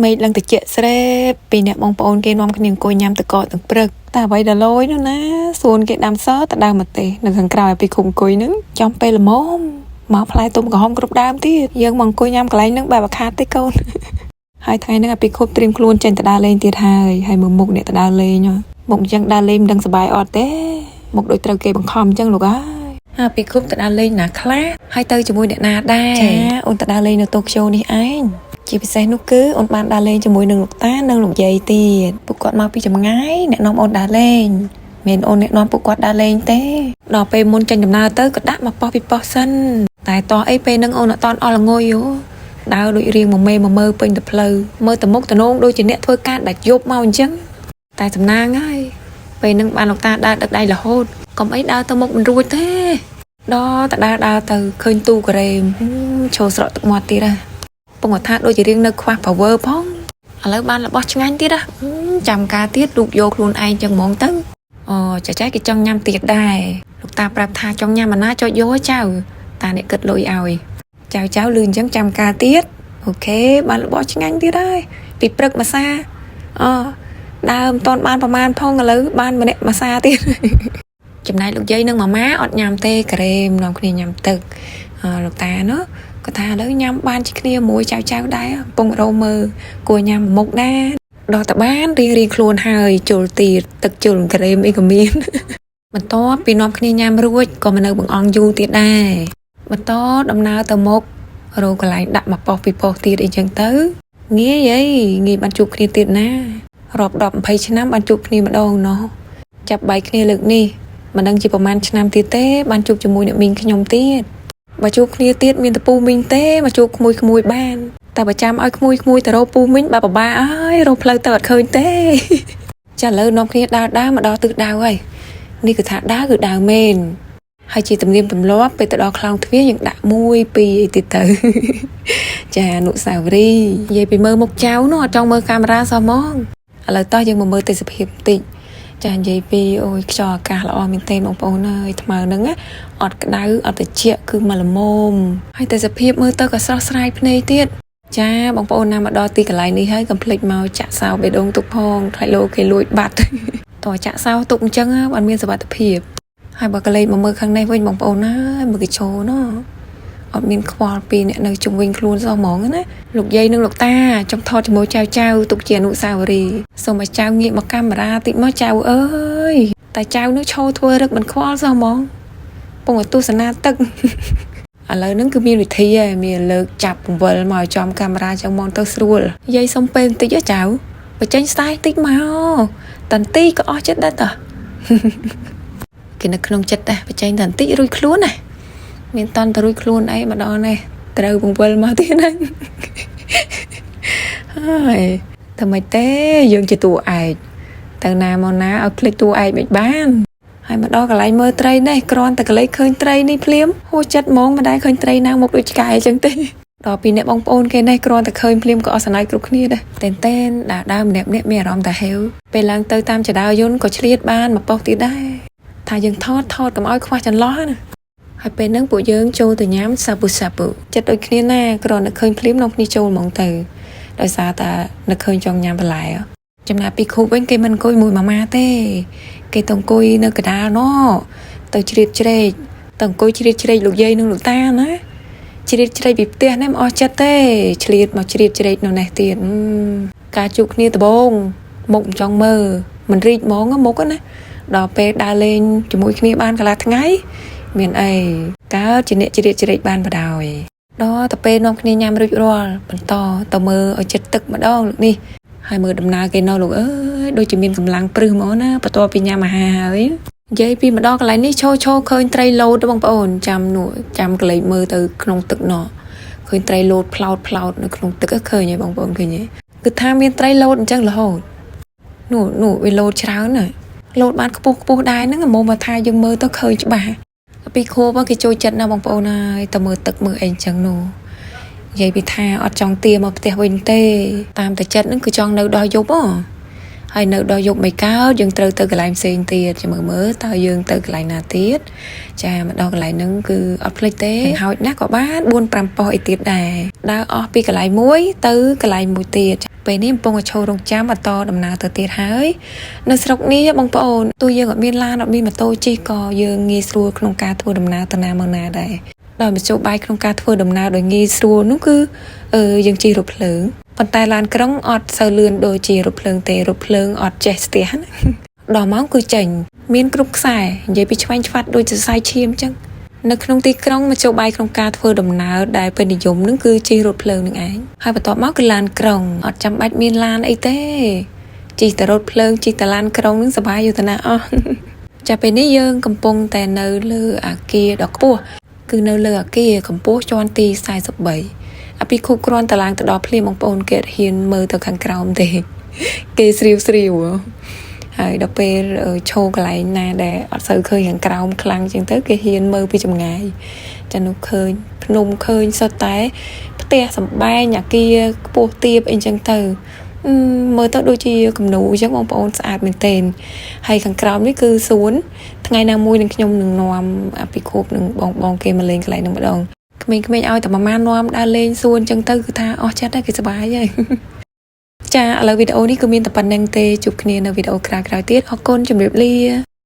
មេឃឡើងតិចស្រេបពីអ្នកបងប្អូនគេនាំគ្នាអង្គុយញ៉ាំទឹកកកទាំងព្រឹកតែអ្វីដល់លយនោះណាសួនគេដាំសតដើមម្ទេសនៅខាងក្រោយពីឃុំអង្គុយហ្នឹងចំពេលល្មមមកផ្លែទុំក្រហមគ្រប់ដើមទៀតយើងមកអង្គុយញ៉ាំកន្លែងហ្នឹងបែបអាខាតទេកូន ហើយថ្ងៃហ្នឹងអាពីខុបត្រៀមខ្លួនចេញទៅដើរលេងទៀតហើយហើយមើលមុខអ្នកទៅដើរលេងហ៎មុខអញ្ចឹងដើរលេងមិនដឹងសប្បាយអត់ទេមុខដូចត្រូវគេបង្ខំអញ្ចឹងលោកអើយអាពីខុបទៅដើរលេងណាខ្លះហើយទៅជាមួយអ្នកណាដែរចាអូនទៅដើរលេងនៅតូក្យូនេះឯងជាពិសេសនោះគឺអូនបានដើរលេងជាមួយនឹងលោកតានិងលោកយាយទៀតពួកគាត់មកពីចម្ងាយអ្នកនាំអូនដើរលេងមានអូនអ្នកនាំពួកគាត់ដើរលេងទេដល់ពេលមុនចេញដំណើរទៅក៏ដាក់មកប៉ោះពីប៉ោះសិនតែតោះអីពេលហ្នឹងអូនអត់តន់អស់ល្ងុយហ៎ ដើរដូចរៀងមួយមេមួយមើពេញទៅផ្លូវមើលទៅមុខតំណងដូចជាអ្នកធ្វើការដាច់យប់មកអញ្ចឹងតែសំណាងហើយពេលហ្នឹងបានលោកតាដើរដឹកដៃរហូតកុំអីដើរទៅមុខមិនរួចទេដល់តដើរដើរទៅឃើញទូការ៉េមហឹមឈរស្រក់ទឹកមាត់ទៀតហ่ะពងថាដូចជារៀងនៅខ្វះ power ផងឥឡូវបានរបស់ឆ្ងាញ់ទៀតហ่ะហឹមចាំការទៀតរូបយកខ្លួនឯងចឹងហ្មងទៅអូចាចាគេចង់ញ៉ាំទៀតដែរលោកតាប្រាប់ថាចង់ញ៉ាំអាណាចុចយកឲ្យចៅតាអ្នកគិតលុយឲ្យចៅចៅលឺអញ្ចឹងចាំការទៀត OK បានរបស់ឆ្ងាញ់ទៀតហើយពីព្រឹកមួយសាអដើមតនបានប្រមាណផងឥឡូវបានម្នាក់មួយសាទៀត ចំណែកលោកយាយនិងម៉ាម៉ាអត់ញ៉ាំទេការ៉េមនាំគ្នាញ៉ាំទឹកអលោកតានោះគាត់ថាឥឡូវញ៉ាំបានជាគ្នាមួយចៅចៅដែរកំពុងរោមើលគួរញ៉ាំមុខណាដល់តបានរៀងរៀងខ្លួនហើយជុលទៀតទឹកជុលការ៉េមអីក៏មាន បន្ទាប់ពីនាំគ្នាញ៉ាំរួចក៏មកនៅបង្អង់យូរទៀតដែរបន្តដំណើរទៅមុខរកកន្លែងដាក់មកប៉ុសពីប៉ុសទៀតអីចឹងទៅងាយអីងាយបានជួបគ្នាទៀតណារាប់10 20ឆ្នាំបានជួបគ្នាម្ដងណោះចាប់បែកគ្នាលើកនេះមិនដឹងជាប្រហែលឆ្នាំទៀតទេបានជួបជាមួយអ្នកមីងខ្ញុំទៀតបើជួបគ្នាទៀតមានតពូមីងទេមកជួបក្មួយក្មួយបានតែបើចាំឲ្យក្មួយក្មួយទៅរកពូមីងបើពិបាកអើយរកផ្លូវទៅអត់ឃើញទេ ចាឥឡូវនាំគ្នាដើរដើរមកដល់ទិសដៅហើយនេះគឺថាដើរគឺដើរមែនហើយជាទំនៀមទម្លាប់ពេលទៅដល់ខ្លោងទ្វារយើងដាក់1 2អីទៀតទៅ ចាអនុស្សាវរីយ៍និយាយពីមើលមុខចៅនោះអត់ចង់មើលកាមេរ៉ាសោះហ្មងឥឡូវតោះយើងមកមើលទេសភាពបន្តិចចានិយាយពីអូយខ្យល់អាកាសល្អមែនទែនបងប្អូនអើយថ្មើរហ្នឹងណាអត់ក្តៅអត់ត្រជាក់គឺមកល្មមហើយទេសភាពមើលទៅក៏ស្រស់ស្រាយភ្នែកទៀតចាបងប្អូនណាមកដល់ទីកន្លែងនេះហើយកុំភ្លេចមកចាក់សោបេះដូងទុកផងខ្លាចលោគេលួចបាត់ តោះចាក់សោទុកអញ្ចឹងណាបានមានសុវត្ថិភាពហើយបើកលេចមកមើលខាងនេះវិញបងប្អូនណាមើលគេចូលណោះអត់មានខ្វល់ពីអ្នកនៅជុំវិញខ្លួនសោះហ្មងណាលោកយាយនិងលោកតាចង់ថតជាមួយចៅចៅទុកជាអនុស្សាវរីយ៍សូមឲ្យចៅងាកមកកាមេរ៉ាតិចមកចៅអើយតែចៅនោះឈរធ្វើរឹកមិនខ្វល់សោះហ្មងពងឲ្យទស្សនាទឹក ឥឡូវហ្នឹងគឺមានវិធីហើយមានលើកចាប់ពង្វិលមកឲ្យចំកាមេរ៉ាចឹងមកទៅស្រួលយាយសុំពេលបន្តិចហ៎ចៅបញ្ចេញ style តិចមកតន្ទីក៏អស់ចិត្តដែរតោះ គេនៅក្នុងចិត្តដែរបញ្ចេញតែបន្តិចរួចខ្លួនណាមានតន់ទៅរួចខ្លួនអីមកដល់នេះត្រូវពង្វិលមកទៀតហ្នឹង ហើយធ្វើម៉េចទេយើងជាតួឯកទៅណាមកណាឲ្យភ្លេចតួឯកមិនបាន ហើយមកដល់កន្លែងមើលត្រីនេះគ្រាន់តែកលេចឃើញត្រីនេះភ្លាមហួសចិត្តហ្មងមិនដែលឃើញត្រីណាមុខដូចឆ្កែអញ្ចឹងទេដល់ពីអ្នកបងប្អូនគេនេះគ្រាន់តែឃើញភ្លាមក៏អស់សណៃគ្រប់គ្នាដែរតែនតែនដើរដើរម្នាក់ម្នាក់មានអារម្មណ៍តែហេវពេលឡើងទៅតាមចដាយន្តក៏ឆ្លៀតបានមកប៉ុសទៀតដែរថាយើងថតថតកុំឲ្យខ្វះចន្លោះណាហើយពេលហ្នឹងពួកយើងចូលទៅញ៉ាំសាពូសាពូចិត្តដូចគ្នាណាគ្រាន់តែឃើញភ្លាមនាំគ្នាចូលហ្មងទៅដោយសារតែនឹកឃើញចង់ញ៉ាំបន្លែចំណាយពីខូបវិញគេមិនអង្គុយមួយម៉ាម៉ាទេ គេទៅអង្គុយនៅកណ្ដាលណទៅជ្រៀតជ្រែកទៅអង្គុយជ្រៀតជ្រែកលោកយាយនិងលោកតាណាជ្រៀតជ្រែកពីផ្ទះនេះមិនអស់ចិត្តទេឆ្លៀតមកជ្រៀតជ្រែកនៅនេះទៀតអឺការជួបគ្នាដំបងមុខមិនចង់មើលមិនរីកហ្មងមុខណាដល់ពេលដើរលេងជាមួយគ្នាបានកន្លះថ្ងៃមានអីកើតជាអ្នកជ្រៀតជ្រែកបានបដ ாய் ដល់ទៅពេលនាំគ្នាញ៉ាំរួចរាល់បន្តទៅមើលឲ្យចិត្តទឹកម្ដងលោកនេះ ហើយមើលដំណើរគេនៅលោកអើយដូចជាមានកម្លាំងព្រឹសហ្មងណាបន្ទាប់ពីញ៉ាំអាហារហើយនិយាយពីម្ដងកន្លែងនេះឈោឈោឃើញត្រីលោតបងប្អូនចាំនោះចាំកលេចមើលទៅក្នុងទឹកណោះឃើញត្រីលោតផ្លោតផ្លោតនៅក្នុងទឹកឃើញហើយបងប្អូនឃើញទេគឺថាមានត្រីលោតអញ្ចឹងរហូតនោះនោះវាលោតច្រើនណាស់លោតបានខ្ពស់ខ្ពស់ដែរហ្នឹងមកមកថាយើងមើលទៅឃើញច្បាស់ពីខួបគេចូលចិត្តណាស់បងប្អូនហើយទៅមើលទឹកមើលអីអញ្ចឹងនោះ និយាយពីថាអត់ចង់ទាមកផ្ទះវិញទេតាមតែចិត្តហ្នឹងគឺចង់នៅដល់យប់ហ៎ហើយនៅដល់យប់មិនកើតយើងត្រូវទៅកន្លែងផ្សេងទៀតចាំមើលមើលតើយើងទៅកន្លែងណាទៀតចាមកដល់កន្លែងហ្នឹងគឺអត់ភ្លេចទេហោចណាស់ក៏បាន4 5ប៉ុស្តិ៍អីទៀតដែរដើរអស់ពីកន្លែងមួយទៅកន្លែងមួយទៀត ពេលនេះកំពុងតែឈររងចាំបន្តដំណើរទៅទៀតហើយនៅស្រុកនេះបងប្អូនទោះយើងអត់មានឡានអត់មានម៉ូតូជិះក៏យើងងាយស្រួលក្នុងការធ្វើដំណើរទៅណាមកណាដែរដោយមធ្យោបាយក្នុងការធ្វើដំណើរដោយងាយស្រួលនោះគឺអឺយើងជិះរថភ្លើងប៉ុន្តែឡានក្រុងអត់សូវលឿនដូចជារថភ្លើងទេរថភ្លើងអត់ចេះស្ទះណា ដល់ម៉ោងគឺចេញមានគ្រប់ខ្សែនិយាយពីឆ្វេងឆ្វាត់ដូចសរសៃឈាមអញ្ចឹងនៅក្នុងទីក្រុងមធ្យោបាយក្នុងការធ្វើដំណើរដែលពេញនិយមនឹងគឺជិះរថភ្លើងនឹងឯងហើយបន្ទាប់មកគឺឡានក្រុងអត់ចាំបាច់មានឡានអីទេជិះតែរថភ្លើងជិះតែឡានក្រុងនឹងសប្បាយយុទ្ធនាអស់ ចាពេលនេះយើងកំពុងតែនៅលើអាគារដ៏ខ្ពស់គឺនៅលើអាគារកម្ពស់ជាន់ទី43អភិខុគ្រាន់តែឡើងទៅដល់ភ្លាមបងប្អូនគេអត់ហ៊ានមើលទៅខាងក្រោមទេ គេស្រាវស្រាវហើយដល់ពេលឈរកន្លែងណាដែលអត់សូវឃើញខាងក្រោមខ្លាំងជាងទៅគេហ៊ានមើលពីចម្ងាយចានោះឃើញភ្នំឃើញសុទ្ធតែផ្ទះសំបែងអាគារខ្ពស់ទាបអីចឹងទៅអឺមើលទៅដូចជាគំនូអញ្ចឹងបងប្អូនស្អាតមែនទែនហើយខាងក្រោមនេះគឺសួនថ្ងៃណាមួយនឹងខ្ញុំនឹងនាំអភិខូបនឹងបងបងគេមកលេងកន្លែងហ្នឹងម្ដងក្មេងៗឲ្យតែប្រមាណនាំដើរលេងសួនអញ្ចឹងទៅគឺថាអស់ចិត្តហើយគេសប្បាយហើយ ចាឥឡូវវីដេអូនេះគឺមានតែប៉ុណ្្នឹងទេជួបគ្នានៅវីដេអូក្រោយៗទៀតអរគុណជម្រាបលា។